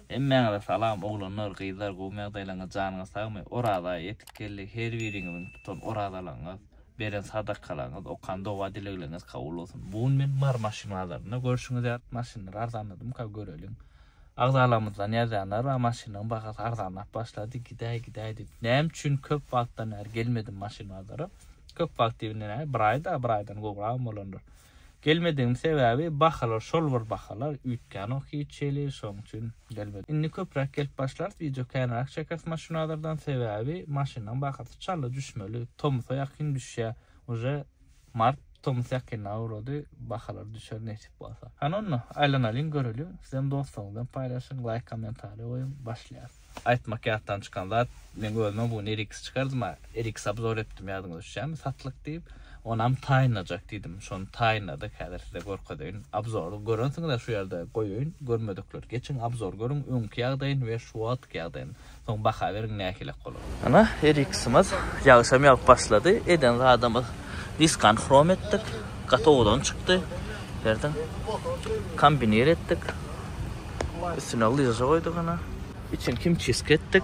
Hemmäňize salam oglanlar gyzlar gowmy ýagdaýlaňyz janyňyz sagmy Oraza aýy ýetip geldi her biriňiziň tutan orazalaňyz beren sadakalaňyz okan doga dilegleňiz kabul bolsun bu gün men Mary maşyn bazarynda görşüňiz ýaly maşynlar arzanladymyka göreliň agzalarymyzdan ýazýanlar bar maşynlaryň bahasy arzanlap başlady gidäý gidäý diýip näme üçin köp wagtdan bäri gelmedim maşyn bazara köp wagt diýip indi näme bir aýda bir aýdan gowragam bolandyr Gelmedigim sebäbi bahalar şol bir bahalar üýtgänok hiç hili şoň üçin gelmedim. Indi köpräk gelip başlarys wideo känräk çekeris maşynazardan sebäbi maşynyň bahasy çala düşmeli tomusa ýakyn düşýä uje mart tomus ýakynlap ugrady bahalar düşer nesip bolsa. Hany onda aýlanalyň göreliň sizem dostlaryňyz bilen paýlaşyň laýk kommentariý goýuň başlaýas. Aýtmak ýatdan çykan zat, men özümem bu gün RX çykardym-a, RX obzor etdim ýadyňyza düşýärmi, satlyk diýip, onam taýynlajak diýdim, şony taýynladyk, häzir size görkezeýin, obzory görensiňiz-ä şu ýerde goýaýyn, görmedikler geçiň obzor görüň, öňki ýagdaýyny we şu wagtky ýagdaýyny, soň baha beriň nähilek bolar. Ana, RX-imiz ýagyşam ýagyp başlady, eden zadymyz diskany hrom etdik, gaty owadan çykdy, serediň, kombinir etdik. Üstüne lyža goýduk ana. Içini himçistka etdik.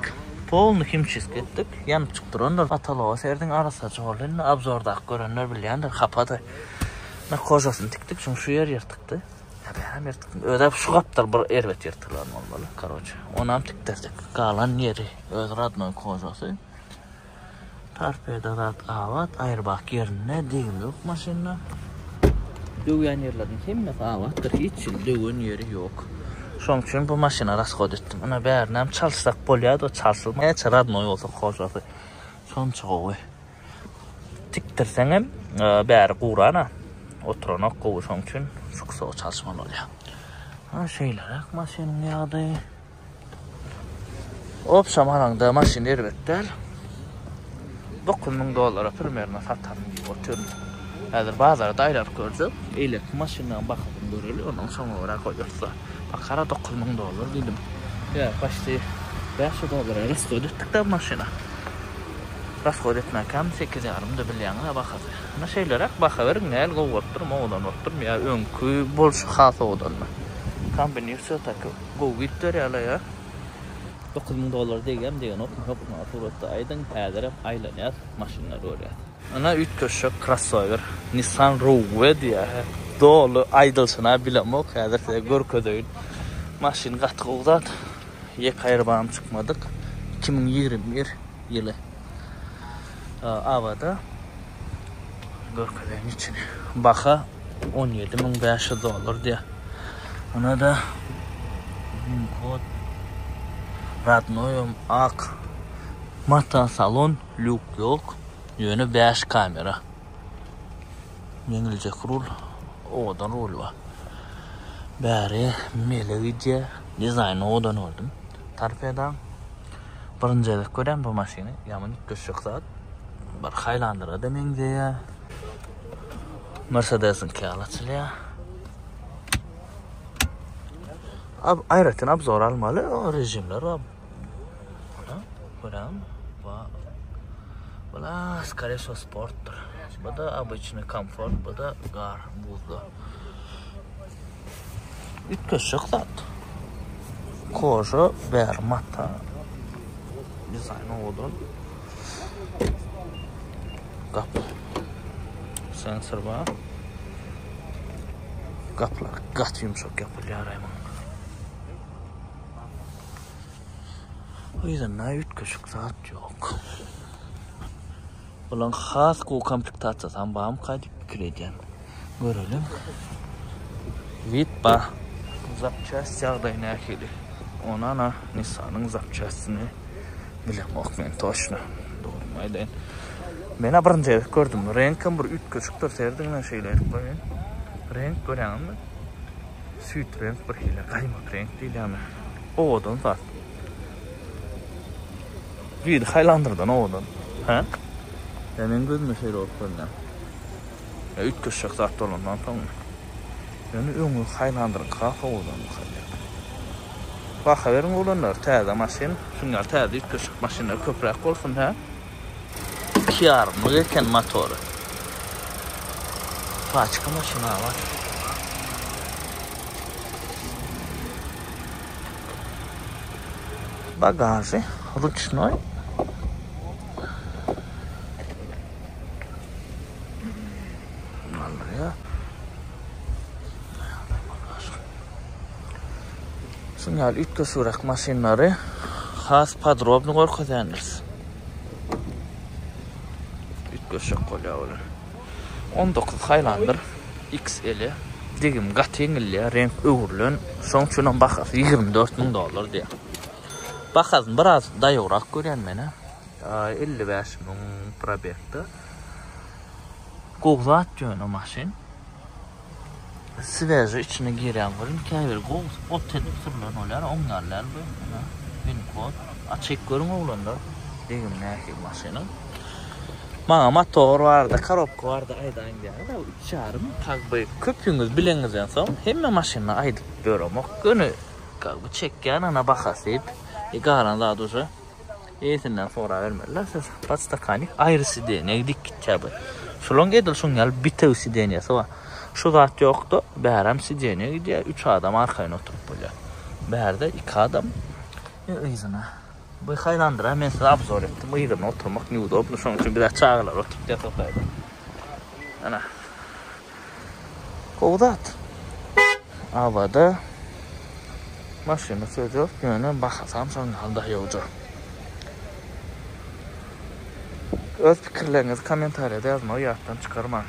Polny himçistka etdik. Ýanyp çykyp durandyr. Pataloga serdiň arassaja boldy indi. Obzordaky görenler bilýändir hapady. Ine kožasyny tikdik. Şuň şu ýeri ýyrtykdy. Ýa bärem ýyrtykmy? Özä şu gapdal bir erbet ýyrtylan bolmaly. Karoçe, onam tikdirdik. Galan ýeri öz rodnoý kožasy. Torpeda zat abat, aýrbak ýerinde, degim ýok maşynda. Döwýän ýerleriniň hemmesi abatdyr, hiç hili döwen ýeri ýok. Şonuň üçin bu maşyna rashod etdim. Ine bärinem çalyşsak bolýardy, çalşylma. Näçe radnoý bolsa kožasy şonça gowy. Tikdirseňem bäri gurana, oturanok gowy, şonuň üçin şu kusogy çalyşmaly bolýar. Ha şeýleräk maşynyň ýagdaýy. Obşam alaňda maşyn erbet däl. 9000 dollara primerno sataryn diýip otyryn. Häzir bazarda aýlanyp görjek. Eýleki maşynlaryň bahasyny göreli, ondan soňa görä goýarys. Bakara 9000 dollar diýdim. Ýa, почти 500 dollara rasход etdik-de bu maşyna. Rasход etmäkäm 8 ýarymdy bilýäňiz-ä bahasy. Ine şeýleräk baha beriň, näl gowy bolup durmy, owadan bolup durmy ýa öňki bolşy has owadanmy? Kombinir wsýo-taki. Gowy gidip berýärler ýa. 9000 dollar degýärmi degenokmy hökman suratda aýdyň häzirem aýlanýas maşynlary görýäs. Ynha üýtgeşik krossower Nissan Rogue diýýär. Doly aýdylşyna bilemok häzir size görkezeýin. Maşyn gaty gowy zat. Ýeke aýrybam çykmadyk. 2021 ýyly. Awada görkezeýin içini. Baha 17500 dollar diýýär. Buna-da VIN kod radnoýam ak mata salon lýuk ýok. Ýöne 5 kamera. Ýeňiljek rul, owadan rul bar. Bäri mele gidýär. Dizaýny owadan gördüm. Torpedaň. Birinji gezek görýän bu maşyny. Ýaman üýtgeşik zat. Bir Highlander-a-da meňzeýär. Mercedes-iňki ýaly açylýar. Ab aýratyn obzor almaly, o režimler bar. Buna görýäňmi? Ba. Bula, skорее всего, sportdyr. Bu da обычный komfort, bu da gar, buzda. Üýtgeşik zat. Koža, bäri mata. Dizaýn owadan. Gapy. Sensor bar. Gapylar gaty ýumşak ýapylýar aýman. Yzynda üýtgeşik zat ýok. Bulaň has gowy komplektasiýasy hem barmyka diýip pikir edýän. Göreliň. Wid bar. Zapçast ýagdaýy nähili? Onana Nissanyň zapçastyny bilemok men toçno. Dogrymy aýdaýyn. Men-ä birinji gezek gördüm. Reňkem bir üýtgeşikdir. Serediň-ä şeýle edip goýaýyn. Reňk görýäňizmi? Süýt reňk bir hili, gaýmak reňk diýilýärmi? Owadan zat. Biri Highlander'dan owadan. Hä? Ýa meň gözüme şeýle bolup görünýär. Ýa üýtgeşjek zat bolandan soňmy? Ýöne öňi Highlander'yňky has owadan bolýar. Baha beriň oglanlar, täze maşyn. Şuň ýaly täze üýtgeşik maşynlar köpräk bolsun, hä? Iki ýarymlyk eken motory. Paçka maşyn abat. Bagažy ruçnoý. Aldyrýar. Şuň ýaly üýtgeşigräk maşynlary has podrobny görkezýändiris. Üýtgeşik bolýar olar. 19 Highlander XL degim gaty ýeňilýär, reňk öwrülen. Şoň üçin hem bahasy 24 müň dollar diýýär. Bahasyny biraz daýawrak görýän men-ä. 55 müň probegde. Gowy zat ýöne maşyn. Sveži içine girýän welin käbir gowy ot edip sürülen bolýar, oň ýaly däl bu. Ine, win kod. Açyp görüň oglanlar. Degim nähili maşynyň. Maňa motor barada, korobka barada aýdaýyň diýýärler. Bu üç ýarym kak by köpüňiz bileňizden soň hemme maşynyny aýdyp ýöremok. Göni kak by çekýän ana bahasy diýip, e galan zat uje. Eýesinden sorabermeliler siz. Podstakanik aýry sideniýe dik gitýär bu. Şulaň edil şuň ýaly bitewi sideniýesi bar. Şu zat ýokda bärem sideniýe gidýär, üç adam arkaýyn oturyp bolýar. Bärde iki adam e yzyna. Bu Highlander-a men size obzor etdim. Yzyna oturmak neudobno, şonuň üçin biz çagalar oturtýas o taýda. Ana. Gowy zat. Awada maşyna söz ýok, ýöne bahasam şoň ýaly daýawja. Öz pikirleriňizi kommentariýada ýazmagy ýatdan çykarmaň.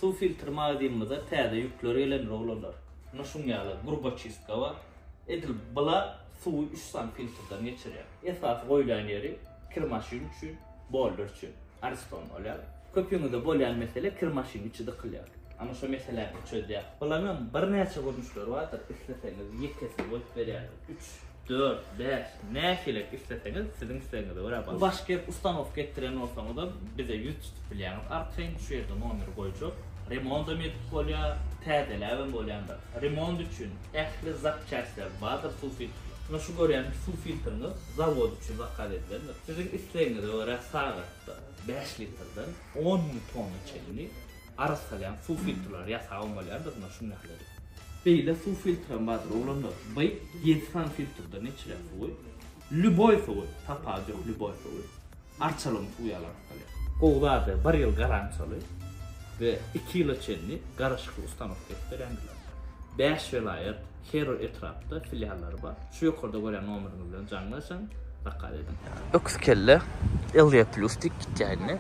Suw filtr magazynymyza täze ýükler gelendir oglanlar. Muna şuň ýaly gruboçistka bar. Edil bula suwy üç sany filtrden geçirýär. Esasy goýulýan ýeri kir maşyn üçin, boiler üçin. Ariston bolýar. Köpüňizde bolýan mesele kir maşynyň içi dykylýar. Ana şo meseläni çözýär. Bularyňam birnäçe görnüşleri bardyr. Isleseňiz ýekesini goýup berýärler. Üç, dört, bäş, nähilek isleseňiz siziň islegiňize görä bar. Başga ýer ustanowka etdiren bolsaňyzam bize ýüz tutup bilýäňiz. Arkaýyn şu ýerde nomeri goýjak. Remondam edip bolýar, täzeläbem bolýandyr. Remont üçin ähli zapçastler bardyr suw filtrler. Muna şu görýän suw filtriňiz zawod üçin zakaz edilendir. Siziň islegiňize görä sagatda 5 litrden 10 müň tonna çenli arassalaýan suw filtrleri ýasabam bolýandyr muna şuň ýaly edip. Beýle suw filtrem bardyr oglanlar. By 7 sany filtrden geçirýär suwy. Lýuboý suwy, tapawudy ýok lýuboý suwy. Arçalygyň suwy ýaly arassalýar. Gowy zady bir ýyl garantiýaly we iki ýyla çenli garaşykly ustanowka edip berýändirler. Bäş welaýat, her bir etrapda filiallary bar. Şu ýokarda görýän nomeriňiz bilen jaňlaşyň, zakaz ediň. Öküz kelle LE plus diýip gitýär indi.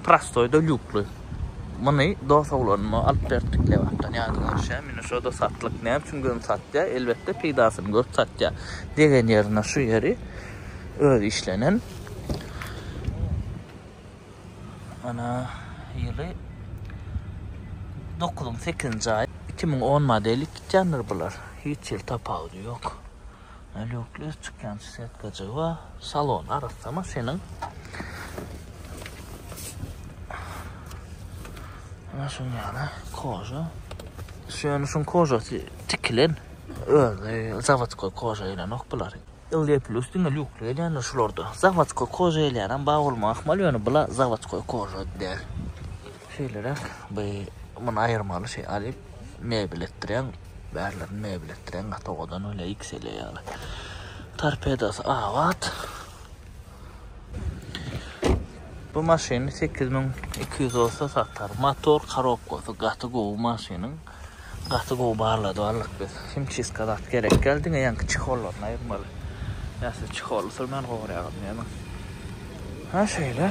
Prostoýda lýukly. Muny dos oglanyma alyp beripdik Lebapdan ýadyňa düşýärmi? Indi şo-da satlyk. Näme üçin göni satýar? Elbetde peýdasyny görüp satýar. Degen ýerine şu ýeri özi işlenen. Ana ýyly dokuzyň sekizinji aýy 2010 model gitýändir bular. Hiç ýyl tapawudy ýok. Lýukly çykýan setkajygy bar. Salon arassa maşynyň. Ana şuň ýaly koža. Şu ýöne şuň kožasy tikilen. Özi zawodskoý koža gelenok bular. LE plus diňe lýukly gelýändir şularda. Zawodskoý koža gelýänem bar bolmagy ahmal, ýöne bula zawodskoý koža däl. Şeýleräk bu muny aýyrmaly şeý alyp mebel etdirýäň. Bärlerini mebel etdirýäň gaty owadan bolýar XL ýaly. Torpedasy abat. Bu maşyny 8200 bolsa satar. Motor korobkasy gaty gowy maşynyň. Gaty gowy barlady aldyk biz. Himçistka zat gerek däl, diňe ýaňky çehollaryny aýyrmaly. Ýa siz çeholly sürmän gowurýaňyzmy näme? Ha şeýle,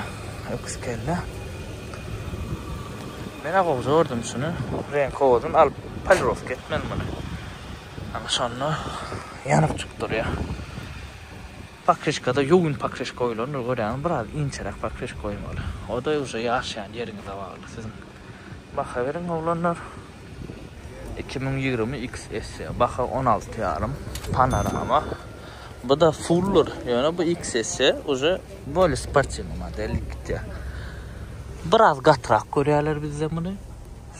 öküz kelle. Men-ä gowja gördüm şuny. Reňki owadan alyp polirowka etmeli muny. Ana şonda ýanyp çykyp durýar. Pokryşkada ýogyn pokryşka goýlandyr görýäňiz, biraz inçeräk pokryşka goýmaly. O-da uje ýaşaýan ýeriňize bagly siziň. Baha beriň oglanlar. 2020 XS baha 16 ýarym panorama. Bu da fulldur. Ýöne bu XS uje bolýa sportiwnyý model gitýär. Biraz gatrak görýärler bizde muny.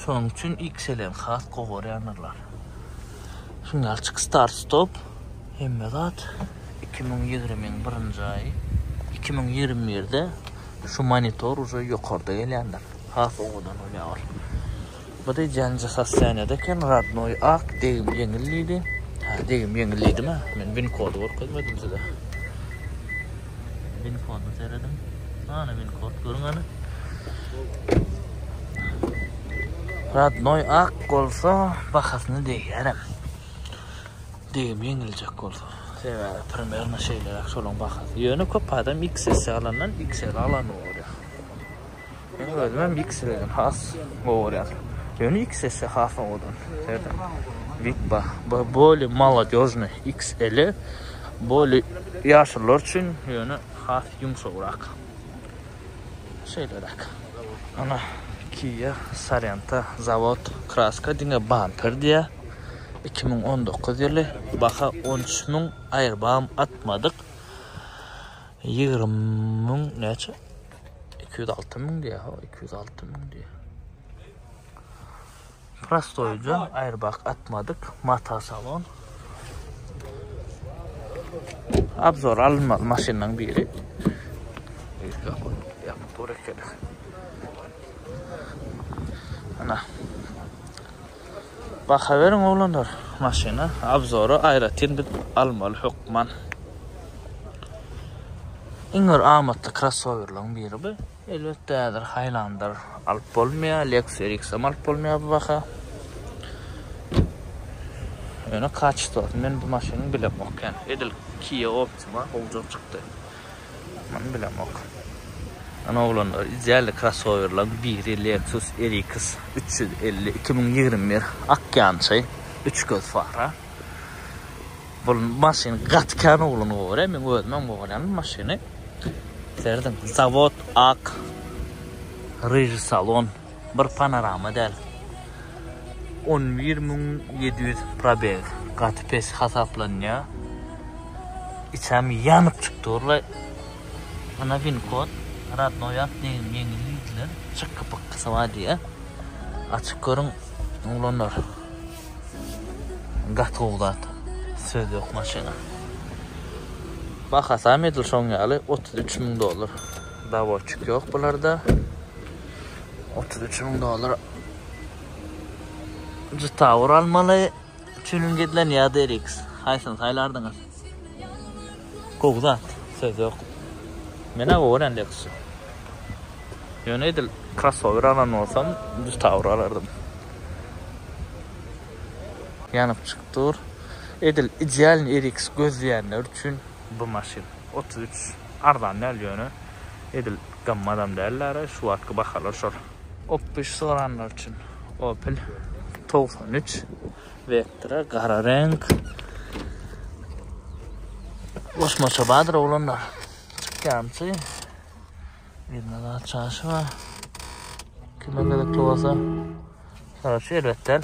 Şonuň üçin XL-ni has gowy görýändirler. Şuň ýaly çyk start stop hemme zat 2020-iň birinji aýy 2021-de şu monitor uje ýokarda gelýändir. Has owadan bolýar ol. Bu da janja sostoýaniýada eken, radnoý ak, degim ýeňil diýdi. Hä, degim ýeňil diýdimi? Men win kody görkezmedim size. Win koduny serediň. Ana win kod görüň hany. Radnoý ak bolsa bahasyny degýärem. Degim ýeňiljek bolsa. Sebäbi primerno şeýleräk şolaň bahasy. Ýöne köp adam XS alandan XL alany bolýar. Men özümem XL-den has gowy görýän. Ýöne XS has owadan. Serediň. Witba. Bu bolýa molodežnyý XL bolýa ýaşulular üçin, ýöne has ýumşagrak. Şeýleräk. Ana Kia Sorento zawod kraska diňe bamper diýýär. 2019 ýyly baha 13 müň aýrybam atmadyk. 20 müň näçe? 206 müň diýýär, ho, 206 müň diýýär. Prostoýja airbag atmadyk, mata salon. Obzor alynmaly maşynlaryň biri. Ýapyp dur ekeni. Ana. Baha beriň oglanlar maşyna. Obzory aýratyn biz almaly hökman. Iň bir amatly krossowerleriň biri bu. Elbetde häzir Highlander alyp bolmaýar, Lexus RX hem alyp bolmaýar bu baha. Ýöne kaçestwasyny men bu maşynyň bilemok ýani. Edil Kia Optima gowjak çykdy. Muny bilemok. Ana oglanlar idealny krossowerlaryň biri Lexus RX 350 2021 ak ýançy, üç göz fara. Bu maşyn gaty kän oglan gowy görýär. Men özüm hem gowy görýän bu maşyny. Serediň, zawod ak ryžy salon, bir panorama däl. 11700 probeg gaty pes hasaplanýar. Içem ýanyp çykdy durla. Ana win kod radnoý at degim ýeňil diýdiler. Çykgy pykgysy bar diýýär. Açyp görüň oglanlar. Gaty gowy zat. Söz ýok maşyna. Bahasam edil şoň ýaly 33 müň dollar. Dawotçik ýok bularda. 33 müň dollar. Jitawur almaly. Tuning edilen ýa-da RX. Haýsyny saýlardyňyz? Gowy zat. Söz ýok. Men-ä gowy görýän Lexus-y. Ýöne edil crossover alan bolsam, Jitawur alardym. Ýanyp çykyp dur. Edil idealny RX gözleýänler üçin bu maşyn. 33 arzan däl ýöne edil gymmadam däl şu wagtky bahalar şol. Opel soranlar üçin Opel 93 Vectra gara reňk. Goşmaça bardyr oglanlar. Çykýançy. Birine zat çaşy bar. Kime gyzykly bolsa. Saraçy erbet däl.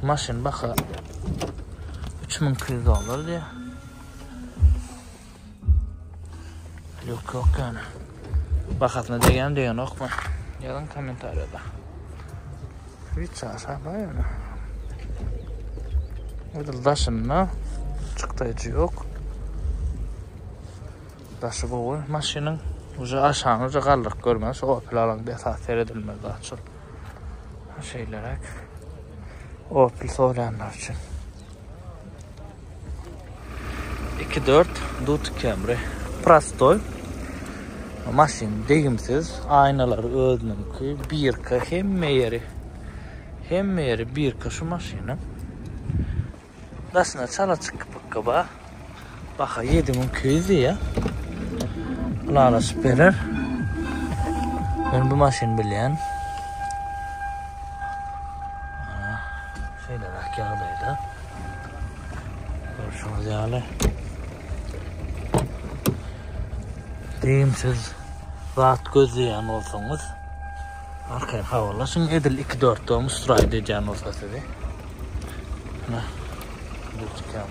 Maşyn baha 3200 dollar diýýär. Ýok ýok ýöne. Bahasyna degýän degenokmy? Ýazyň kommentariýada. Bir çaşa bar ýöne. Edil daşynda çykdaýjy ýok. Daşy gowy maşynyň. Uje aşagyny uje galdyryp görmez. Şu Opel alaňda esas seredilmeli zat şol. Şeýleräk. Opel soraýanlar üçin. 2 4 Dut Camry. Prostoy. Maşyn degimsiz, aýnalary özüniňki, birka hemme ýeri. Hemme ýeri birka şu maşynyň. Daşyna çala çykgy bar. Baha 7200 diýýär. Ylalaşyp berer. Men bu maşyny bilýän. Şeýleräk ýagdaýda. Görşüňiz ýaly. Degimsiz zat gözleýän bolsaňyz, arkaýyn habarlaşyň. Edil 2-4 dom usturaýt edýän bolsa sizi. Mine. Bu çykýan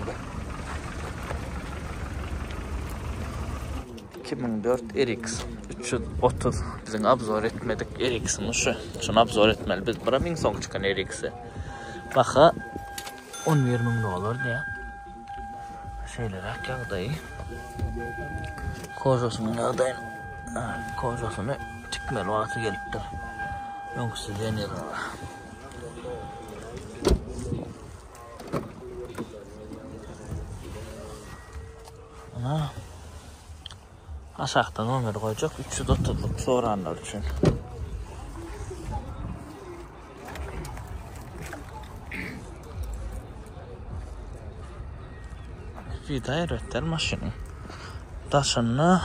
2004 RX 330 biziň obzor etmedik RX-imiz şu. Şuny obzor etmeli biz. Buram iň soňky çykan RX-i. Baha 11 müň dollar diýýär. Şeýleräk ýagdaýy. Kožasynyň ýagdaýyny, kožasyny tikmeli wagty gelipdir. Öňküsi zenir. Ana. Aşakda nomer goýjak 330-lyk soranlar üçin. Vida erbetler maşynyň. Daşynda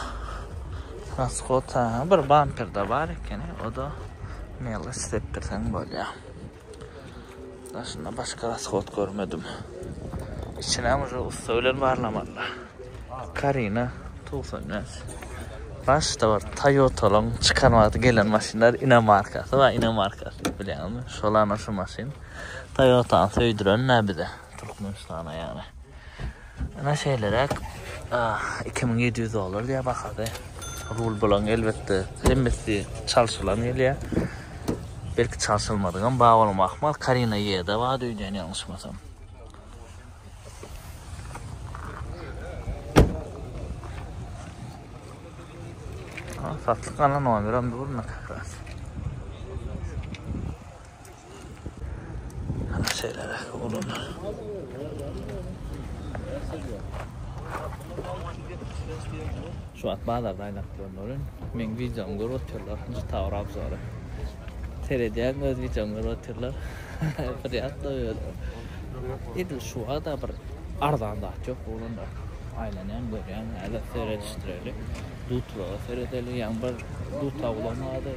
rasxod ha bir bamper-de bar ekeni, o da mele isletdirseň bolýar. Daşynda başga rasxod görmedim. İçine uje ussa bilen barlamaly. Karina 95. Başda bir Toyota'laryň çykan wagty gelen maşynlar ine markasy bar, ine markasy bilýäňizmi? Şol ana şu maşyn. Toyota'ny söýdüren nä bize Türkmenistana ýagny. Ana şeýleräk 2700 dollar diýýär bahasy. Rul bolan elbetde hemmesi çalşylan gelýär. Belki çalşylmadygam bar bolmagy ahmal. Karina Y-de bar öýdýän ýalňyşmasam. Satlyk ana nomerem dur как раз. Ana şeýleräk oglanlar. Şu wagt bazarda aýlanyp ýörün. Meň wideomy görüp otyrlar. Nji Tower obzory. Seredýän öz wideomy görüp otyrlar. Priýatno ýöne. Edil şu wagta bir arzan zat ýok oglanlar. Aýlanýan görýän häzir seredişdireli. Dutlara seredeli. Ýaňy bir duta bolan bardy.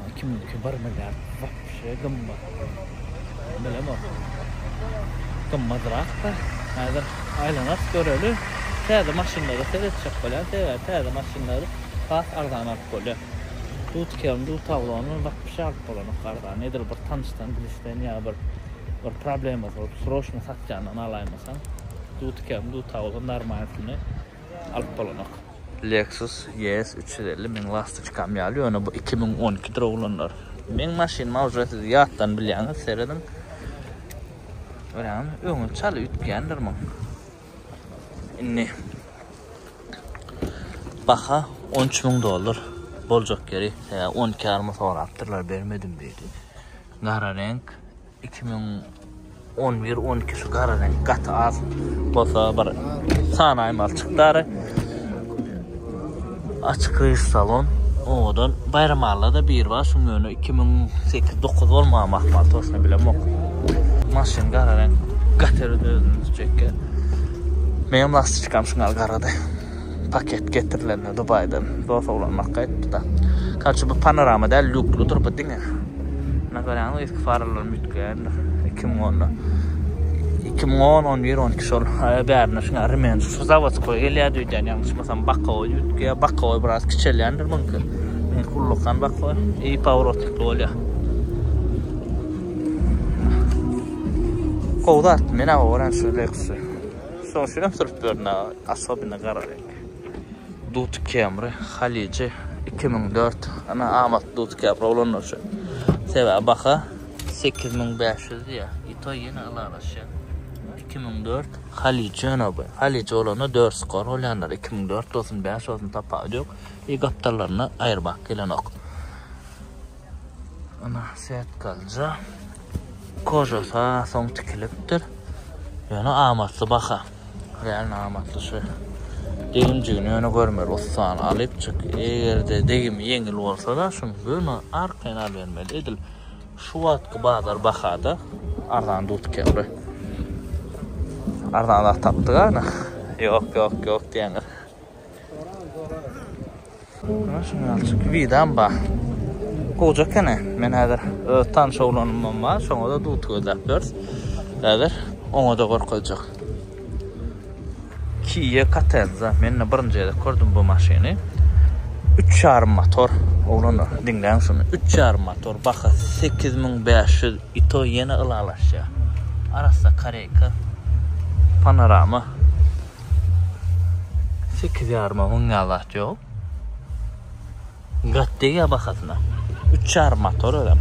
2002 1 milliard wapşe gymmat. Bilemok. Gymmadrak-da. Häzir aýlanarys göreli. Täze maşynlara seretjek bolýan. Sebäbi täze maşynlary has arzan alyp bolýar. Dut kem, dut awlany wapşe alyp bolanok arzan. Edil bir tanyşdan, bilişden ýa bir bir problemasy bolup sroçno satýandan alaýmasaň. Dut kem, dut awlan normalsyny alyp bolanok. Lexus ES 350 meň lastoçkam ýaly ýöne bu 2012 dir oglanlar. Meň maşynym uje siz ýatdan bilýäňiz serediň. Görýäňizmi öňi çaly üýtgändir muň. Indi baha 13 müň dollar boljak ýeri. 12 ýaryma sorapdyrlar bermedim diýdi. Gara reňk 2011 12 şu gara reňk gaty az bolsa bir sanaýmaly çykdary. Açyk reňk salon. Owadan Baýramalla-da bir bar, şuň ýöne 2008 9 bolmagam ahmal, toşna bilemok. Maşyn gara reňk gaty erbet özüni çekýär. Meňem lastoçkam şuňa garady. Paket getirilende Dubaýdan dos oglan marka etdi-da. Karçe bu panorama däl, lýukludyr bu diňe. Ine görýäňizmi yzky faralaryny üýtgändir. 2010-da. 2010, 11, 12 şol bärinde şuňa remen şu zawodskoý gelýärdi öýdýän ýalňyşmasam bakowy üýtgeýär. Bakowy biraz kiçelýändir muňky. Meňki ullakan bakowy. I paworotnikli bolýar. Gowy zat. Men-ä gowy görýän şu Lexus-y. Şoň üçin hem sürüp ýörün asobinno gara reňk. Dut Camry Haliji 2004 ana amatly Dut Camry oglanlar üçin. Sebäbi baha 8500 diýýär. I to ýene ylalaşýar. 2004 Haliji ýöne bu. Haliji bolanda 4 skor bolýandyr. 2004 bolsun, 5 bolsun tapawudy ýok. I gapdallaryny aýyrmak gelenok. Ana setkalja. Kožasa soň tikilipdir. Ýöne amatly baha. Realno amatly şu. Degimjigini ýöne görmeli ussany alypjyk. Eger-de degimi ýeňil bolsa-da şuny göni arkaýyn alybermeli. Edil şu wagtky bazar bahada arzan dut kemri. Arzan zat tapdyk ana. Ýok, ýok, ýok diýeňiz. Ana şuny alçyk widam bar. Gowja ekeni. Men häzir öz tanyş oglanymam bar. Şoňa da dut gözläp ýörüs. Häzir oňa da görkezjek. Kia Catenza. Men de birinji gezek gördüm bu maşyny. 3,5 motor. Oglanlar, diňläň şuny. 3,5 motor. Bahasy 8500. Ito ýene ylalaşýar. Arassa koreýka. Panorama. 8 ýaryma müň ýaly zat ýok. Gat degýär bahasyna. 3 ýarym motor özem.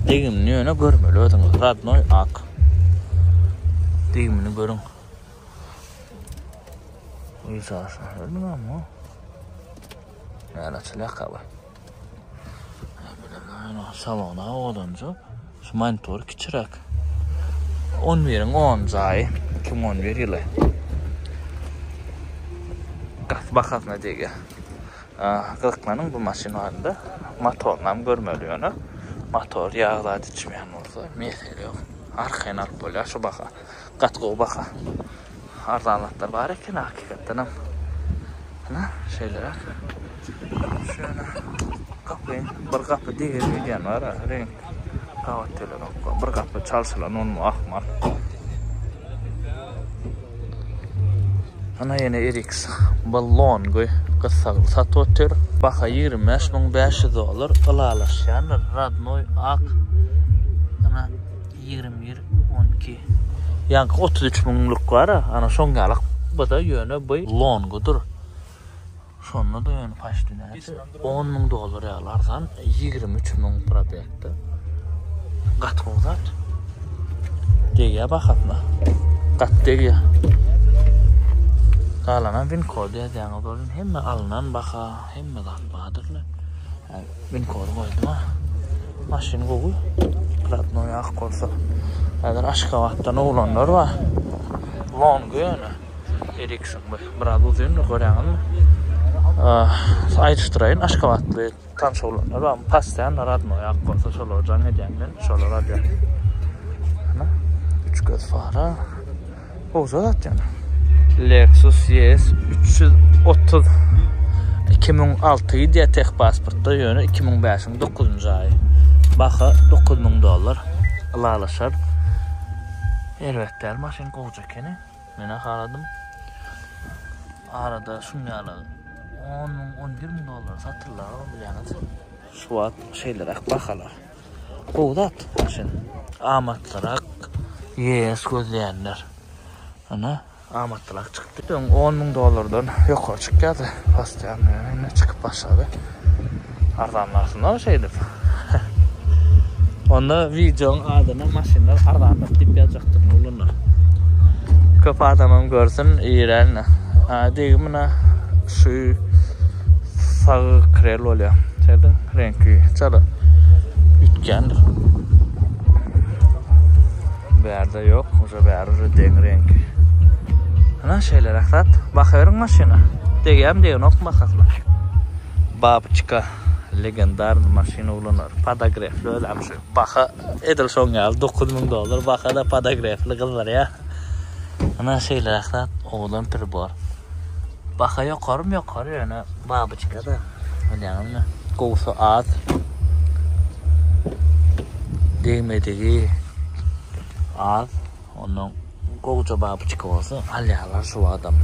Degimini ýöne görmeli özüňiz. Radnoý ak. Degimini görüň. Uýsasyn. Gördüňmi? Näle açylýar kaby. Salona owadanca. Şu monitor kiçiräk. 11-iň 10 aýy 2011 ýyly. Gaty bahasyna degýär. Gyzyklanyň bu maşyn barada. Motorynam görmeli ýöne. Motor ýag zat içmeýän bolsa mesele ýok. Arkaýyn alyp bolýar şu baha. Gaty gowy baha. Arzan zatlar bar eken hakykatdanam. Ana şeýleräk. Şöyle gapy, bir gapy degir öýdýän bar ha, reňk gabat gelenok. Bir gapy çalşylan onmu ahmal. Ana ýene RX ballongy gyssagly satyp otyr. Baha 25500 dollar ylalaşýanlar radnoý ak. Ana 21 12. Ýaňky 33 müňlük bar, ana şoň ýaly. Bu-da ýöne bu longudyr. Şonda-da ýöne paçti näçe? 10 müň dollar ýaly arzan, 23 müň probekde. Gaty gowy zat. Degýär bahasyna. Gaty degýär. Galanam win kod ýazýaňyz bolun. Hemme alnan baha, hemme zat bardyr. Win kody goýdum ha. Maşyn gowy. Radnoý ak bolsa. Häzir Aşgabatdan oglanlar bar. Longy ýöne. Ericsson bu. Biraz uzyndyr görýäňizmi? Aýdyşdyraýyn Aşgabatly tanyş oglanlar bar. Postoýanno radnoý ak bolsa şolara jaň edýän men. Şolar alýar. Ana, üç göz fara. Gowja zat ýöne. Lexus ES 330 2006 gidýär teh pasportda ýöne 2005-iň 9-njy aýy. Baha 9000 dollar. Ylalaşar. Erbet däl maşyn gowja ekeni. Menä haladym. Arada şuň ýaly 10 müň, 11 müň dollara satylýar bilýäňiz. Şu wagt şeýleräk bahalar. Gowy zat maşyn. Amatlyrak ES gözleýänler. Ana, amatlyrak çykdy. Öň 10 müň dollardan ýokary çykýardy. Postoýanno ýöne indi çykyp başlady. Arzanlarsynlar şeýdip. Onda wideoň adyna maşynlar arzanlady diýip ýazjakdyryn oglanlar. Köp adamam görsün iýrälne. A degi muna şu sag krel bolýar. Şeýdin reňki çala üýtgändir. Bärde ýok, uje bäri uje deň reňki. Ana şeýleräk zat. Bakaweriň maşyna. Degýärmi degenokmy bahasyna. Babyçka legendarny maşyn oglanlar. Podogrefli özem şu. Baha edil şoň ýaly 9000 dollar baha-da podogrefli gyzdyrýar. Ana şeýleräk zat owadan pribor. Baha ýokarymy ýokary ýöne babyçka-da bilýäňizmi gowusy az. Degmedigi az. Ondan gowja babyçka bolsa alýarlar şu adam.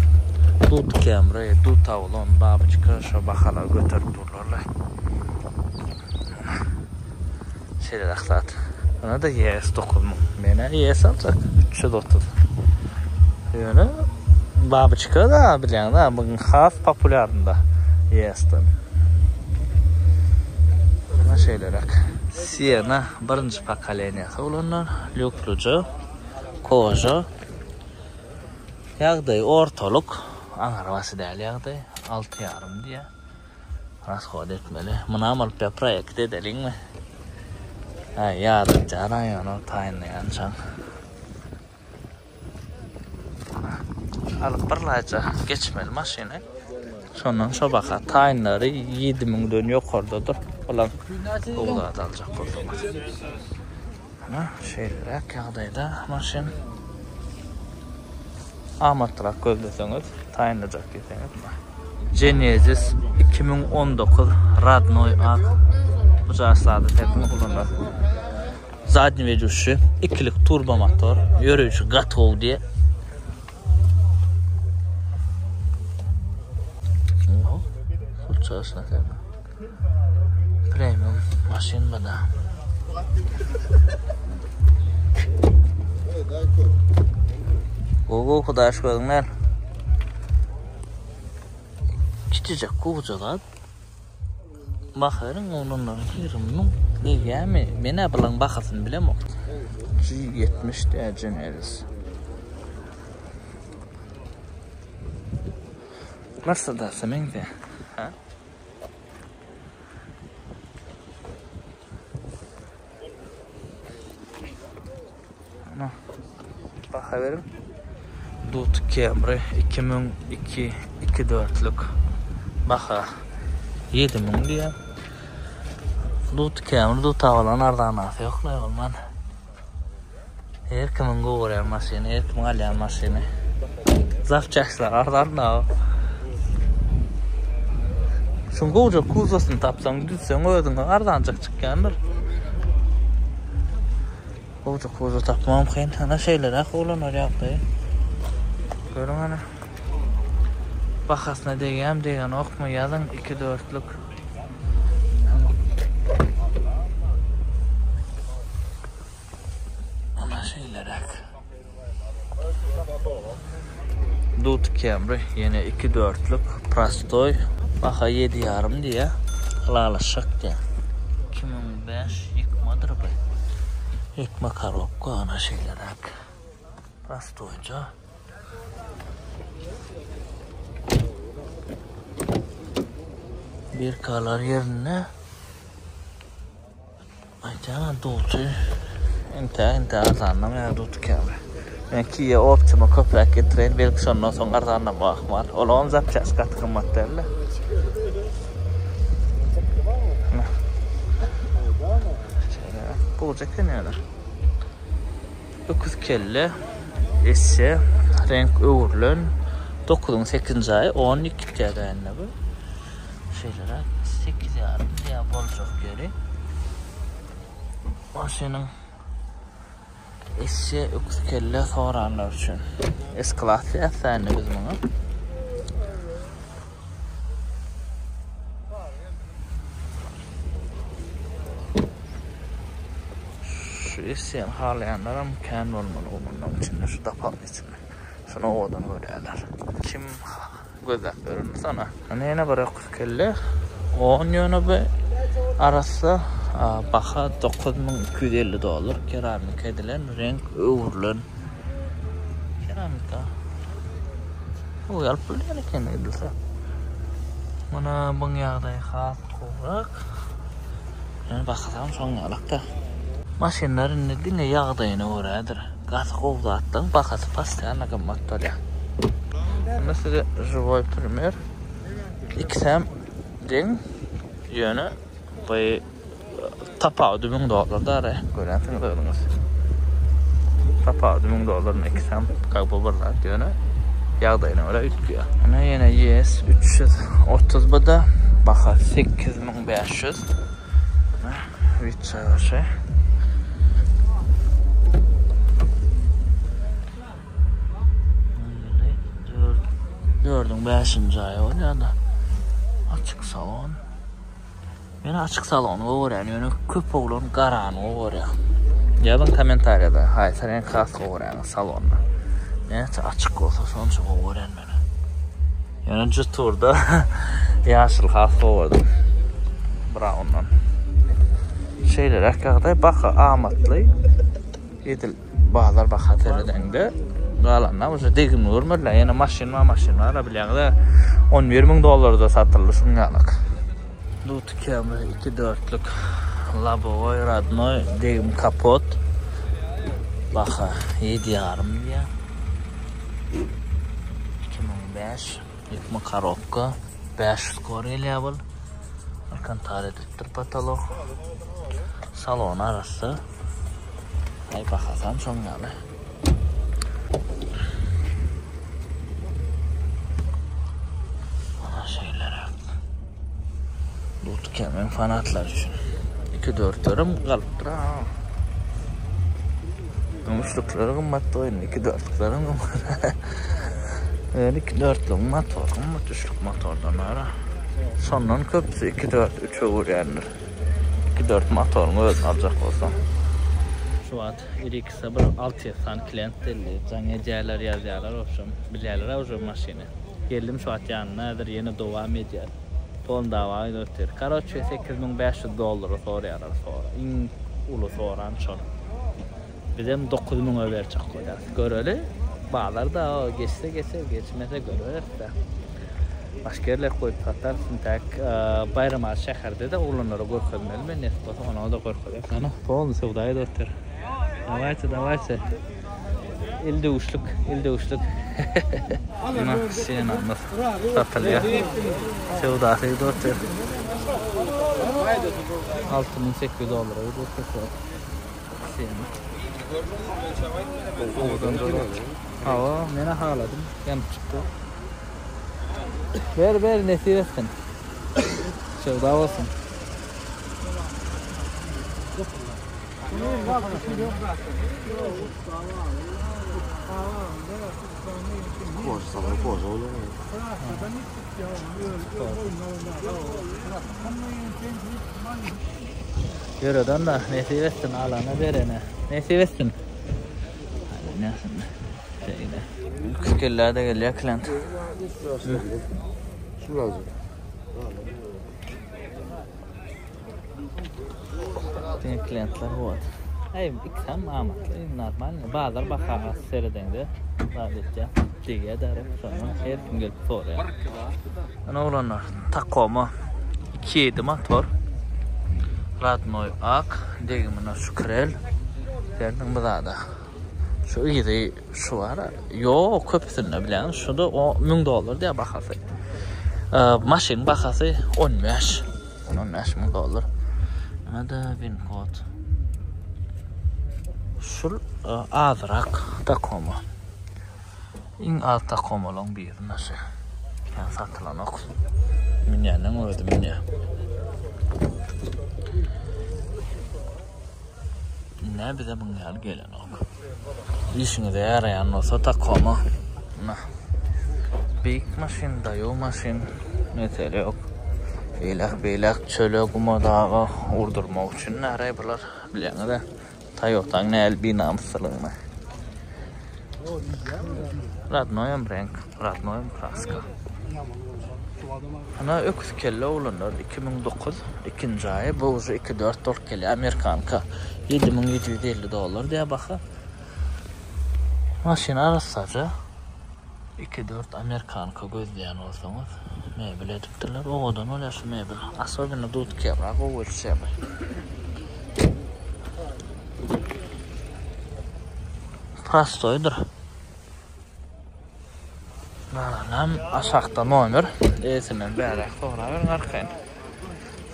Dut Camry, dut Avalon babyçka şo bahalary göterip durlarlar. Şeýleräk zat. Buna-da ES 9000. Men-ä ES aljak 330. Ýöne babyçka da bilýäňiz-ä bu has populýarynda ES-den. Ana şeýleräk. Sienna birinji pokoleniýasy bolanlar, lýukluja, koža. Ýagdaýy ortalyk, aňrybaşy däl ýagdaý, alty ýarym diýýär. Rashod etmeli. Munam alyp ýa proýekt edeliňmi? Äý, ýadatýar ýöne taýynlaýançaň. Alyp bir laýja geçmeli maşyny. Şondan şo baka taýynlary 7000-den ýokardadyr. Olam gowy zat aljak bolsaňyz. Ana, şeýleräk ýagdaýda maşyn. Amatlyrak gözleseňiz, taýynlajak diýseňiz. Genesis 2019 radnoý ak. Bu jaslady sepin ulanar. Zadnyi weduşi, ikilik turbo motor, ýöreýşi gaty gowy diýe. Premium maşyn bu da. Gowy gowy daş gözüňler. Kiçijek gowja zat. Baharyň oglanlar 20 müň degýärmi? Men-ä bulaň bahasyny bilemok. G70 dä Genesis. Mercedes-e meňzeýär. Ha? Ana. Baha beriň. Dut Camry 2002 2 dörtlük baha 7000 diýýär. Dut Camry dut awalan arzanasy ýok la bolman. Her kimiň gowy görýän maşyny, her kimiň alýan maşyny. Zapçastlar arzan da. Şuň gowja kuzosyny tapsaň, düzseň özüňe arzanjak çykýandyr. Gowja kuzo tapmagam kyn. Ana şeýleräk oglanlar ýagdaýy. Görüň ana. Bahasyna degýämi, degenokmy ýazyň 2 dörtlük. Ana şeýleräk. Dut Camry ýene 2 dörtlük prostoý baha 7 ýarym diýýär. Ylalaşjak diýýär. 2005 ýykmadyr bu. Ýykma korobka ana şeýleräk. Prostoýja. Birkalar ýerinde. Aýtýan duty inte inte arzanlamaýar duty käbir. Men Kia Optima köpräk getireýin belki şondan soň arzanlama ahmal. Olaň zapçasy gaty gymmat däldi. Şeýle gowja eken ýöne. Öküz kelle esse reňk öwrülen 9-yň 8-nji aýy 10 gitýär indi bu. Şeýleräk 8,5 diýä boljak ýeri. Maşynyň esse öküz kelle soranlar üçin. S-klass diýäs indi biz muňa. Şu esseýni halaýanlaram kän bolmaly oglanyň içinde şu dapagyň içinde. Şuny owadan görýärler. Kim gözläp ýörendir sana. Ine ýene bir öküz kelle. On ýöne bu arassa baha 9250 dollar keramika edilen reňk öwrülen keramika. Gowy alyp bolýan eken edilse. Mana buň ýagdaýy has gowrak. Ýöne bahasam şoň ýalakda. Maşynlar indi diňe ýagdaýyna görädir. Gaty gowy zatlaryň bahasy postoýanno gymmat bolýar. Indi size žiwoý primer. Ikisem deň. Ýöne bu tapawudy 1000 dollar dara. Görýänsiňiz özüňiz. Tapawudy 1000 dollar ikisem как бы bir zat ýöne ýagdaýyna görä üýtgeýär. Ine ýene ES 330 bu da baha 8500. Witçaşy. Dördüň bäşinji aýy bolýar-da. Açyk salon. Men açyk salony gowy görýän, ýöne köp oglan garany gowy görýär. Ýazyň kommentariýada haýsy reňk has gowy görýäňiz salonda. Näçe açyk bolsa şonça gowy görýän men. Ýöne Jetourda ýaşyl has gowy gördüm. Browndan. Şeýleräk ýagdaý baha amatly. Edil bazar baha seredeňde galanda uje degimli görmediler. Ýene maşyn bar, maşyn bar bilýäňiz-ä 11 müň dollarda satyldy şuň ýalak. Dut Camry 2 dörtlük labowoý radnoý degim kapot baha 7,5 diýýär. 2005 ýykma korobka 500 kor gelýär bul. Alkantara edilipdir potolok. Salon arassa. Aý bahasam şoň ýaly. Ana şeýleräk. Bu tükemen fanatlar üçin. 2 dörtlerim galypdyr ha. Üçlükleri gymmat oýun, 2 dörtlüklerim gymmat. Ýöne 2 dörtlügiň motory gymmat üçlük motordan ara. Şondan köpüsi 2 4 3 öwürýändir. 2 4 motoryň özüni aljak bolsaň. Şu wagt Irikse bir 6-7 sany klient geldi. Jaň edýärler, ýazýarlar, wobşem bilýärler-ä uje maşyny. Geldim şu wagt ýanyna häzir ýene dowam edýär. Polny dawa edip otyr. Karoçe 8500 dollara soraýarlar sora. Iň uly soran şol. Bizem 9000-e berjek bolýarys. Göreli. Bazar-da o geçse geçer, geçmese göreris-dä. Başga ýerler goýup satarys. Intäk Baýramaly şäherde-de oglanlara görkezmeli men nesip bolsa ona-da görkezeris. Ana, polny söwda edip otyr. Dawayçe, dawayçe. Il döwüşlik, il döwüşlik. Ina senamyz satylýar. Söwdasy gidip otyr. 6800 dollara gidip otyr. Sena. Owadan zat. Hawa, men haladym. Ýanyp çykdy. Ber, ber, nesip etsin. Söwda bolsun. Ýöreden da nesip etsin alana berene. Nesip etsin. Şeýle. Kelle de gelýär klient. Şu lazım. Diňe klientler bor. Hey, ikisem amatly, normal. Bazar bahaga seredeňde zat etýär. Degýär däri, şondan her kim gelip soraýar. Ana oglanlar, Tacoma 2.7 motor. Radnoy ak, degimine şu krel. Serediň bu zada. Şu yzy şu bar. Ýok, köpüsinde bilýän. Şu-da o 1000 dollar diýär bahasy. Maşyn bahasy 15. 15 müň dollar. Näde win kod. Şul e, azrak Tacoma. Iň az Tacomalaryň biri naşy. Kän satylanok. Münýäniň özi münýär. Nä bize muň ýaly gelenok. Işiňize ýaraýan bolsa Tacoma. Na. Beýik maşyn, daýaw maşyn. Mesele ýok. Eýläk beýläk çöle, guma, daga urdurmak üçin näre bular bilýäňiz-ä. Toyota'ň näl binamyslygyny. Radnoýam renk, radnoýam kraska. Ana öküz kelle oglanlar 2009 ikinji aýy bu uje 2.4 bolup gelýär amerikanka 7750 dollar diýär baha. Maşyn arassaja 2.4 amerikanka gözleýän bolsaňyz mebel edipdirler. Owadan bolýar şu mebel. Asobенно dud kebra gowy ölçýär bu. Prostoýdyr. Galanam aşakda nomer. Eýesinden bäräk soraberiň arkaýyn.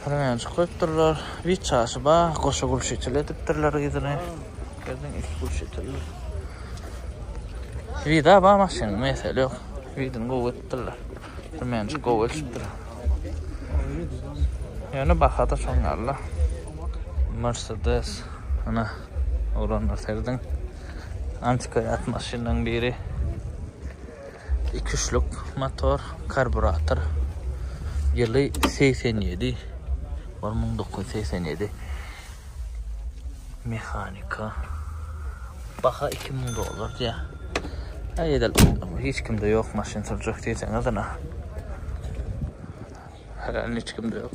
Sürmenjik goýupdyrlar. Bir çaşy bar. Goşa gulşitil edipdirler yzyny. Geldiň ilk gulşitil. Vida bar maşynyň mesele ýok. Widini gowy edipdirler. Sürmenjik gowy ölçüpdir. Ýöne baha-da şoň ýaly. Mercedes. Ana, oglanlar serediň. Antikariat maşynlaryň biri. Iki-üçlük motor, karburator. Ýyly 87. 1987. Mehanika. Baha 2000 dollar diýýär. Aý edil hiç kimde ýok maşyn sürjek diýseňiz ana. Herhalde hiç kimde ýok.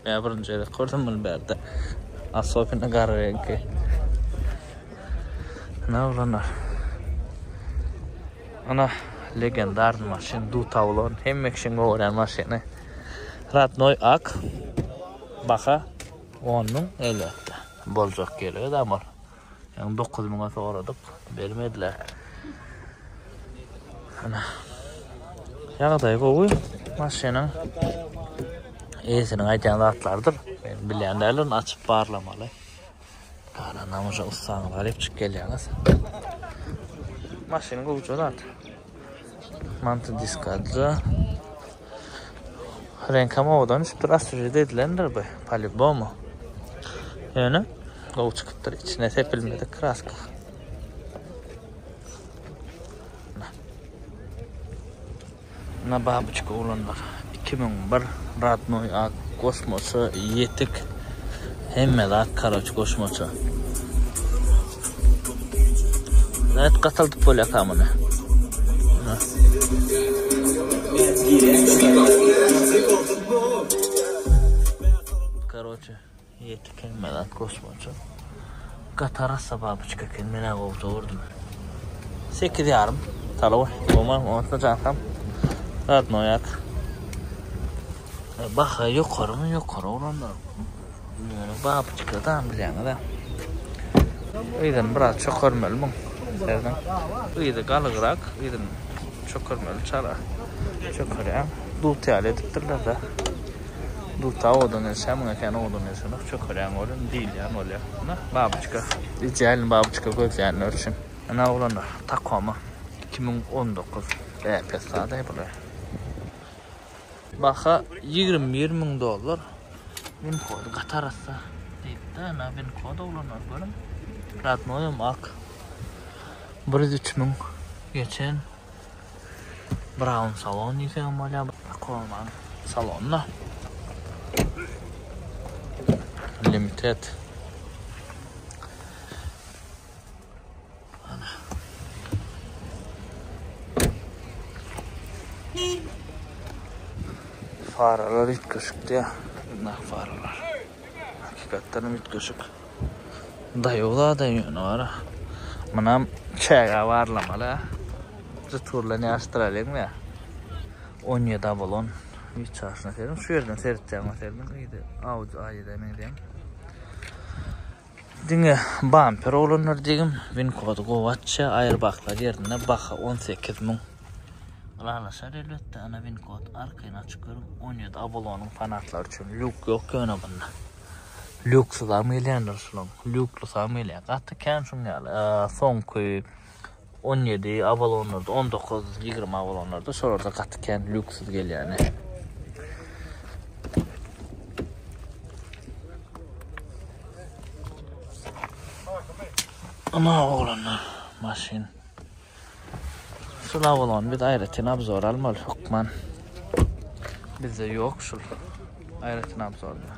Men birinji gezek gördüm muny bärde. Asobino gara reňki. Ne oglanlar. Ana legendarny maşyn Dutawlon. Hemme kişiň görýän maşyny. Radnoy ak. Baha 10 müň elbetde. Boljak ýeri damar. Ýaňy 9 müňe soradyk, bermediler. Ana. Ýagdaýy gowy maşynyň. Eýesiniň aýdýan zatlarydyr. Men bilýän däldirin, açyp barlamaly. Galanam uje ussaňyzy alyp çykyp gelýäňiz. Maşyn gowja zat. Manty diskadja. Reňkem owadan düşüpdir, oswežit edilendir bu, po-lýubomu. Ýöne gowy çykypdyr, içine sepilmedik kraska. Na babuçka oglanlar. 2001 radnoý ak goşmaça ýetik. Hemme zat karoç goşmaça. Nädip gataldyp bolýarka muny? Karoçe, ýetik hemme zat goşmaça. Gaty arassa babuçka eken, men-ä gowy gördüm. 8 ýarym talaw. Gowmy? Oňatmy jankam? Radnoýak. Baha ýokarymy ýokary oglanlar. Ýöne babuçka da bilýäňiz-ä. Yzyny biraz çökermeli muň. Serediň. Yzy galygrak, yzyny. Çökermeli çala. Çökerýäň. Dut ýaly edipdirler-de. Duta owadan gelşýär, muňa kän owadan gelşenok. Çökerýäň welin diýilýän bolýar. Ine, babyçka. Idealny babyçka gözleýänler üçin. Ine oglanlar, Tacoma 2019. Äpet zat-aý bular. Baha 21 müň dollar. Win kody gaty arassa diýipdi. Ine win kod oglanlar görüň. Radnoýam ak. 103 müň geçen. Brown salon diýseňem bolýar. Tacoma salonda. Limited. Ana. Faralar üýtgeşik diýä. Nah faralar. Hakykatdan hem üýtgeşik. Daýaw zada ýöne bara. Munam çägä barlamaly ha. Jyt bilen ýaşdyralyň ýa. 17 Avalon. Hiç çaşyna serediň. Şu ýerden seretýän serediň. Ýedi Audi A7 meňzeýän. Diňe bamper oglanlar degim win kody gowy açýa aýrbaklar ýerinde baha 18 müň. Ylalaşar elbetde ana win kod arkaýyn açyp görüň 17 Avalonyň fanatlary üçin lýuk ýok ýöne bunda. Lýuksyzam gelýändir şulaň lýuklusam gelýär gaty kän şuň ýaly soňky 17 Avalonlarda 19 20 Avalonlarda şolarda gaty kän lýuksyz gelýäni. Ana oglanlar maşyn. Şul Avalon biz aýratyn obzor almaly hökman. Bizde ýok şul. Aýratyn obzorda.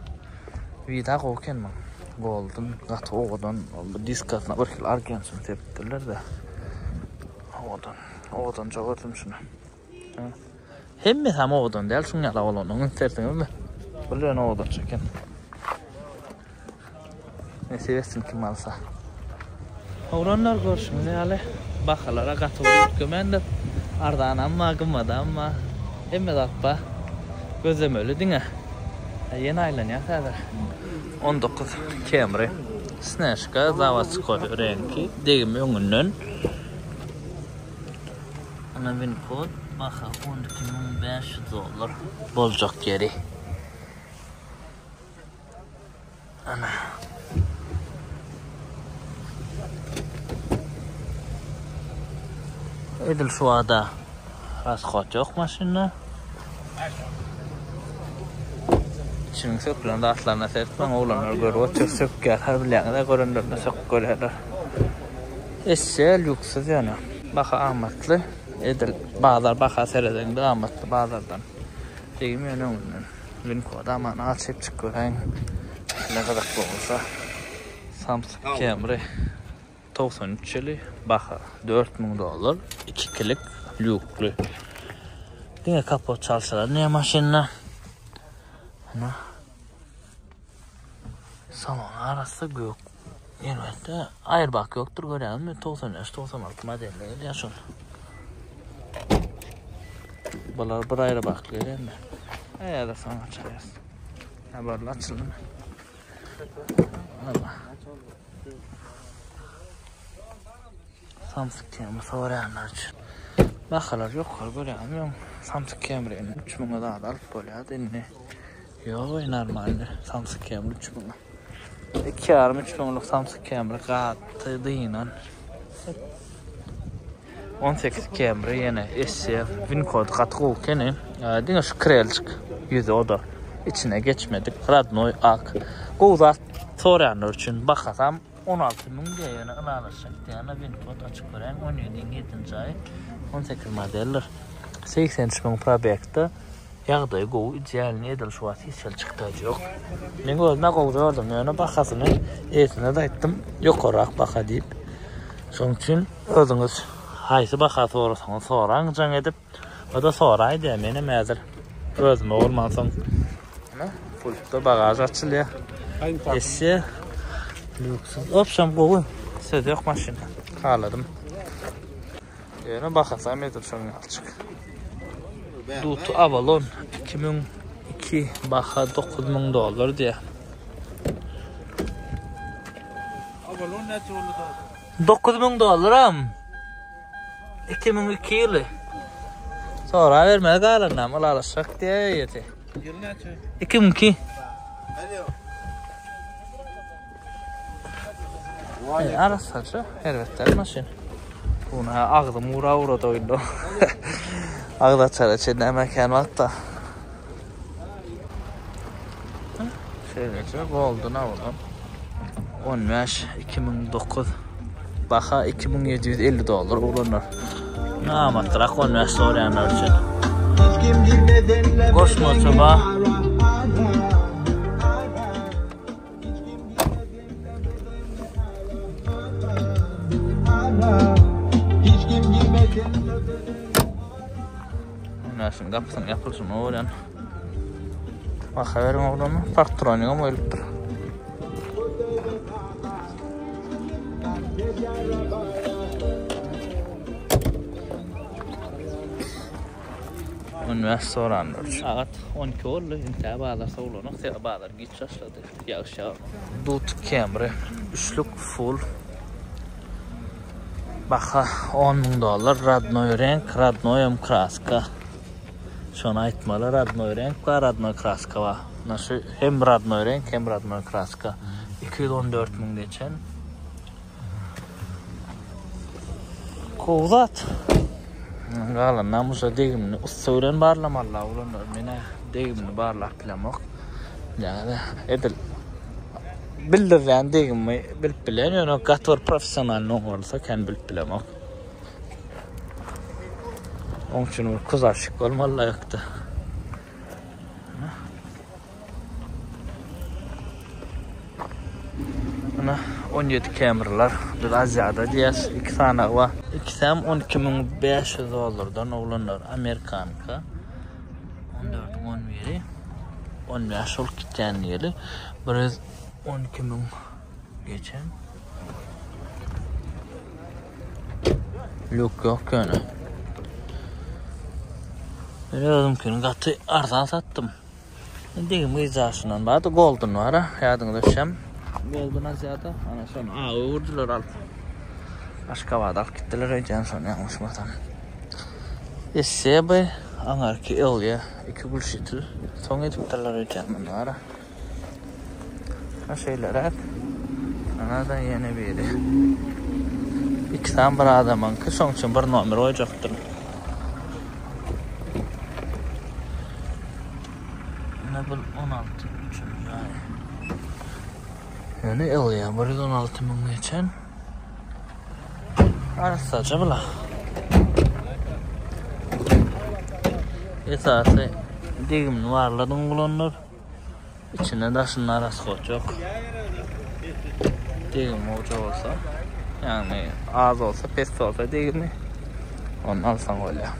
Vida gowy eken muň. Golden gaty owadan. Bu diskasyna bir hil argentum sepipdirler de. Owadan. Owadança gördüm şuny. Hemmesi hem owadan däl şuň ýaly bolanyny istersiňizmi? Bu ýöne owadança eken. Nesip etsin kim alsa. Oglanlar görşüňiz ýaly bahalara gaty bir üýtgemändir. Arzanam bar, gymmadam bar. Hemme zat bar. Gözlemeli diňe. Ýene aýlanýas häzir. 19 Camry. Snežka zawodskoý reňki, degim öňünden. Ana win kod baha 12500 dollar boljak ýeri. Ana. Edil şu wada rasxod ýok maşynda. İçiniň sökülen zatlaryna seretmäň, oglanlar görüp otyr, sökýärler bilýäňiz-ä, görenlerinde söküp görýärler. Esse lýukssyz ýöne. Baha amatly. Edil bazar baha seredeňde amatly bazardan. Degim ýöne öňünden. Win kod aman açyp çyk göräýiň. Ne gyzykly bolsa. Samsung Camry 93 ýyly baha 4000 dollar. 2 kilik lýukly. Diňe kapot çalşylar ne maşynda. Ana. Salon arassa gök. Elbetde airbag ýokdur görýäňizmi? 95 96 modelde gelýär şol. Bular bir airbag gelýär. Aýada soň açarys. Habarly açyldy. Allah. Samsung Camry soraýanlar üçin. Bahalar ýokary görýäňizmi? Samsung Camry-ni 3000-e zat alyp bolýardy indi. Ýok, normalny Samsung Camry 3000-e. Iki ýarym üç müňlük Samsung Camry gaty dynan. 18 Camry ýene SC win kod gaty gowy ekeni. Diňe şu krelçik ýüzi o da içine geçmedik. Radnoý ak. Gowy zat soraýanlar üçin bahasam 16 müň diýýär ýöne ylalaşjak diýýär. Win kod açyp göräýiň 17-iň 7-nji aýy 18 modeldir. 83 müň probegde. Ýagdaýy gowy idealny edil şu wagt hiç hili çykdajy ýok. Men özüme gowy gördüm ýöne bahasyny eýesine-de aýtdym ýokarrak baha diýip. Şonuň üçin özüňiz haýsy baha sorasaňyz soraň jaň edip. O-da soraýdy menem häzir özüme bolmansoň. Ine pultda bagaž açylýar. Esse lýuksuz. Obşem gowy. Söz ýok maşyna. Haladym. Ýöne bahasam edil şonuň ýalyjyk. Duty Avalon 2002 baha 9000 dollar diýýär. Avalon näçe boldy da? 9000 dollaram. 2002 ýyly. Sorabermeli galanynam ylalaşjak diýýär eýesi. Ýyl näçe? 2002. E, arassaça, erbet maşyn. Bunu ha agzym ura ura doýdu. Agz açara çenli mekan wagtda. Şeýleje golden awlam. 15 2009 baha 2750 dollar oglanlar. Namatrak 15 sorayanlar üçin. Goşmaça ba. Münäşiň gapysynyň ýapylyşyny görýän. Baha beriň oglanlar. Parktronigam goýlupdyr. On bäş soranlar. Sagat 12 boldy. Intä bazar sowlanok. Sebäbi bazar giç başlady. Ýagyş ýagyp. Dut Camry üçlük full. Baha 10 müň dollar. Radnoý reňk, radnoýam kraska. Şony aýtmaly, radnoý reňk bar, radnoý kraska bar. Muna şu hem radnoý reňk, hem radnoý kraska. 214 müň geçen. Gowy zat. Galanynam uje degimini ussa bilen barlamaly oglanlar. Men-ä degimini barlap bilemok. Ýagny edil bildirýän degimi bilip bilýän, ýöne gaty bir professionalnyý bolsa kän bilip bilemok. Oň üçin bir kuzawşik bolmaly ýokdy. Ana 17 Camry'lar biz Aziýada diýýäs. Iki sany bar. Ikisem 12500 dollardan oglanlar Amerikanka. 14-iň 11-i. 15 bolup gitýän diýeli. 112 müň geçen. Lük ýok ýöne. Men özümkini gaty arzan satdym. Degim gyzjaşyndan bardy, Golden bar, ýadyňyza düşem. Golden Aziýada, ana şony awy öwürdiler alyp. Aşgabada alyp gitdiler öýdýän şony ýalňyşmasam. Esse bu aňarky Elýa iki gülşitil soň edipdirler öýdýän muny bar. Ha şeýleräk. Ana-da ýene biri. Iki sany bir adamyňky, şoň üçin bir nomer goýjakdyr. Ine bu 16 üçünji aý. Ýöne Elýa 116 müň geçen. Arassaja bula. Esasy degimini barladyň bulanlar. Içinde daşynda rasxod ýok. Degim gowja bolsa, ýagny az bolsa, pes bolsa degimi ony alsaň bolýar.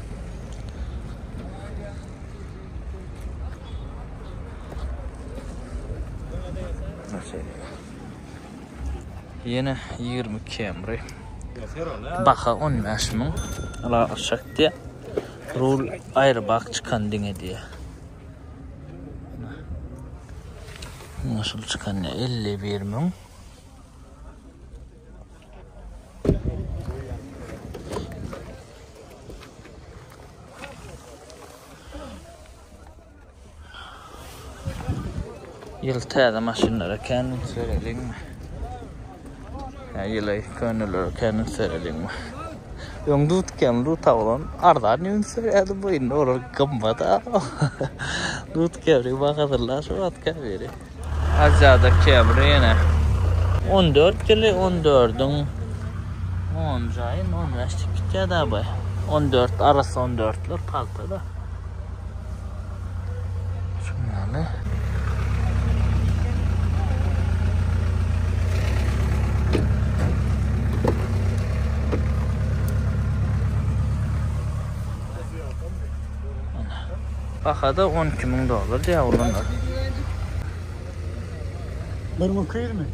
Ýene 20 Camry. Baha 15 müň. Ylalaşjak diýýär. Rul aýry bak çykan diňe diýýär. Muňa şul çykan 51 müň. Ýyl täze maşynlara kän üns bereliňmi? Ýa ýyly könelere kän üns bereliňmi? Öň dut kem dut oglan arzan üns berýärdi bu indi olar gymmat a. Dut kemri bahasynda şu wagt käbiri. Aziýada Camry ýene 14 ýyly 14-iň 10-njy aýy 15 diýip gitýär-dä bu. 14 arassa 14-ler palta-da. Şundan. Bahada 12 müň dollar diýýär oglanlar. 1200 mi?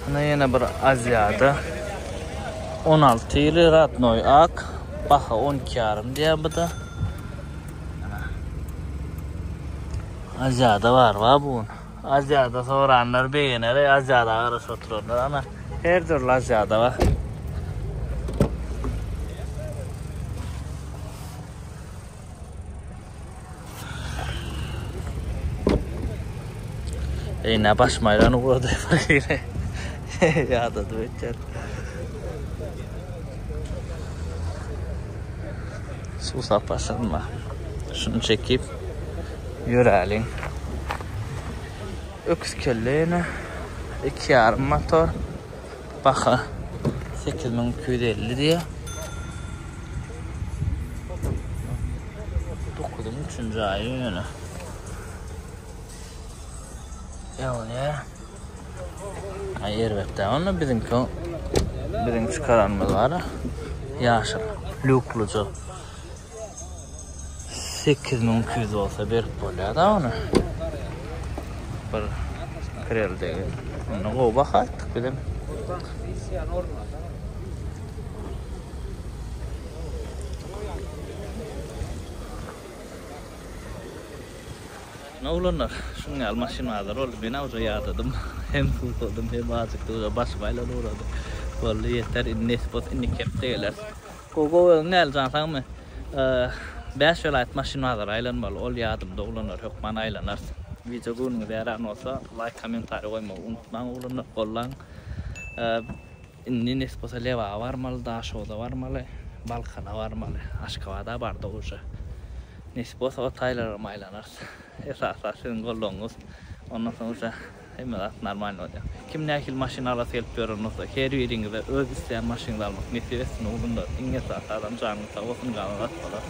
Ana ýene bir Aziýada 16 ýyly radnoý ak baha 12 ýarym diýýär bu da. Aziýada bar ba bu. Aziýada soranlar begener, Aziýada garaşyp oturanlar ana her dürli Aziýada bar. Eýne başym aýlanyp ugrady bir hili. Ýadady öýtýän. Suwsap başladym ba. Şuny çekip ýöräliň. Öküz kelle ýene. 2,5 motor. Baha 8250 diýýär. 9-yň 3-nji aýy ýöne. Ýa Aý erbet däl onda biziňki biziň çykaranymyz bar. Ýaşyl lýukluja. 8200 bolsa berip bolýar da ony. Bir krel degil. Onda gowy baha aýtdyk bizem. Oglanlar, şuň ýaly maşyn bazary boldy. Men awja ýadadym. Hem suwsadym, hem ajykdym. Uje başym aýlanyp ugrady. Boldy, ýeter. Indi nesip bolsa, indiki hepde geleris. Gowy, gowy özüň näli jan sagmy? Bäş welaýat maşyn bazary aýlanmaly. Ol ýadymda oglanlar, hökman aýlanarys. Wideo göwnüňize ýaran bolsa, laýk, kommentariý goýmagy unutmaň oglanlar, gollaň. Indi nesip bolsa Lebaba barmaly, Daşoguza barmaly, Balkana barmaly, Aşgabada bardyk uje. Nesip bolsa o taýlaram aýlanarys. Esasy zat siziň goldawyňyz. Ondan soň uje hemme zat normalny bolýar. Kim nähili maşyn alasy gelip ýören bolsa, her biriňize öz isleýän maşynyňyzy almak nesip etsin ugrunda. Iň esasy adam janyňyz sag bolsun, galan zat bolar.